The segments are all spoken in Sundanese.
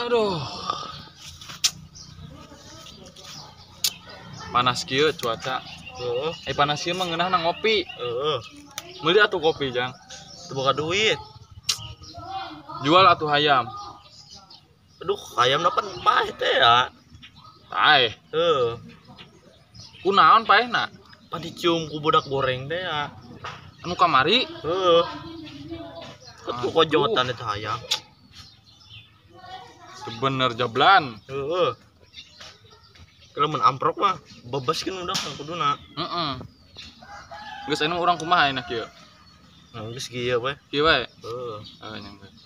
Aduh. Panas kieu cuaca. Heeh. Panas kieu mah ngeunahna ngopi. Heeh. Meuli atuh kopi, Jang. Teu boga duit. Jual atuh hayam. Aduh, hayamna pan paeh teh ya. Paeh. Heeh. Kunaon paehna? Pan dicium ku budak goreng teh ya. Anu kamari? Heeh. Ketu kojotan eta hayam. Bener jablan. Heeh. Kalau mun amprok mah bebaskeun udah kuduna. Heeh. Geus anu urang kumaha enak kieu? Nah, geus kieu we. Kieu we. Heeh. Heeh nya geus.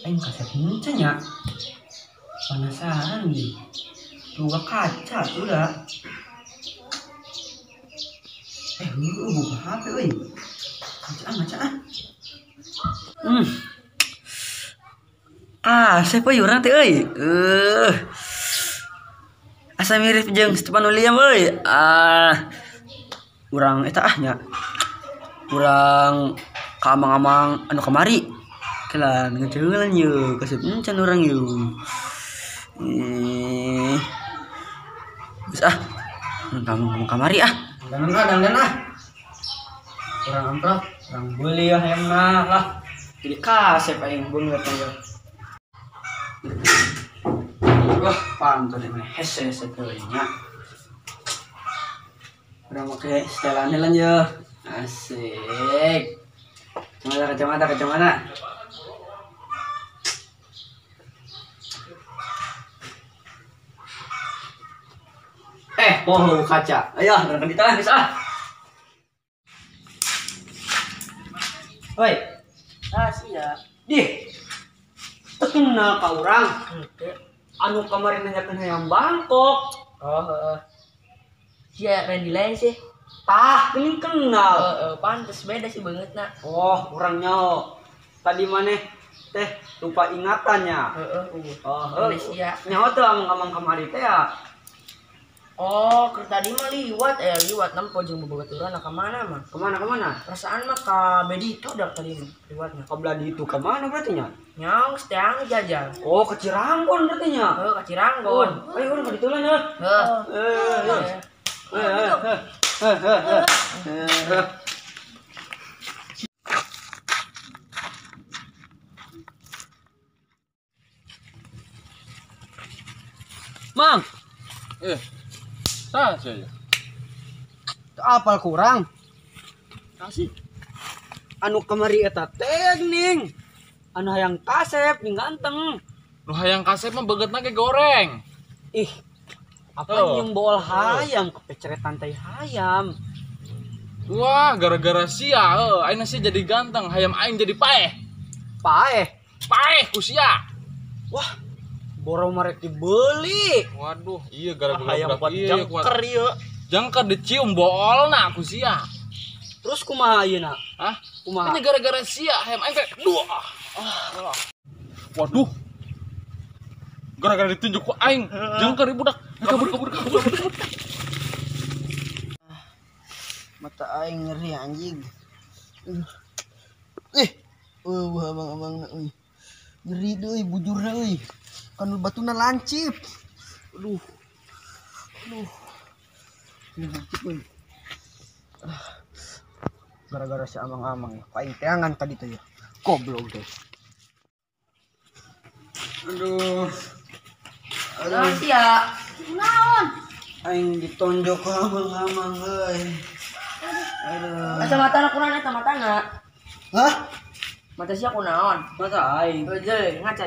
Aing kasep henteu nya. Penasaran nih. Buka kaca udah. Buka HP euy. Ngaca ah. Kasep euy urang teh euy. Asa mirip jeung Stefan William euy. Ah. Urang eta ah nya. Urang ka amang-amang anu kamari. Kelan ngeceulan yeuh, kasep encan urang yeuh. Geus ah. Urang kamari ah. Dandan ah. Urang amprok, urang beuli ya hayamna lah. Jadi kasep aing beungeut nya. Wah, pantul mah hese hese teuing nya. Urang make setelan heula yeuh. Asik. Kacamata kacamata. Poho kaca. Ayo, urang di tanah geus ah. Oi. Ah, sia. Dih. Teu kenal ka urang. Anu kemarin nanyakeun hayam Bangkok. Oh, heeh. Sia Randy lain sih. Tah, geuning kenal. Heeh, pantes beda sih beungeutna. Oh, urang nyaho. Tadi maneh teh lupa ingatannya. Heeh, oh, heeh. Sia. Nyaho teu amang-amang kamari teh ya. Oh, keur tadi mah liwat liwat nempo jeung bobaturan ka mana mah? Kemana? Perasaan mah ka Bedito dah tadi mah liwatna. Ka belah ditu ka mana berarti nya? Nyaong seteang jajal. Oh, ke Ciranggon berarti nya. Heeh, ka Ciranggon. Ayo urang ka ditu lah nya. Heeh. Heeh. Mang. Saha sia? Apal kurang. Kasih. Anu kamari eta teh geuning. Anu hayang kasep jeung ganteng. Nu hayang kasep mah beungeutna ge goreng. Ih. Apa jeung bool hayam kepeceretan tai hayam. Wah, gara-gara sia heuh, ayeuna sia jadi ganteng, hayam aing jadi paeh. Paeh. Paeh ku sia. Wah. Boro marek dibeli. Waduh, iya gara-gara hayam kuat jangker ieu. Jangker dicium boolna ku sia. Terus kumaha ayeuna? Hah? Kumaha? Ini gara-gara sia hayam aing teh dua. Waduh. Gara-gara ditunjuk ku aing, jangker budak. Kabur. Mata aing ngeri anjing. Abang-abang euy. Ngeri deui bujurna euy. Kan batuna lancip. Aduh. Ini lancip euy. Gara-gara si amang-amang ya, aing teangan tadi teh ya. Goblok teh. Aduh. Aduh sia. Naon? Aing ditonjok ku amang-amang euy. Aduh. Kacamata kunaon eta matana? Hah? Mata sia kunaon? Mata aing. Heuh, ngaca.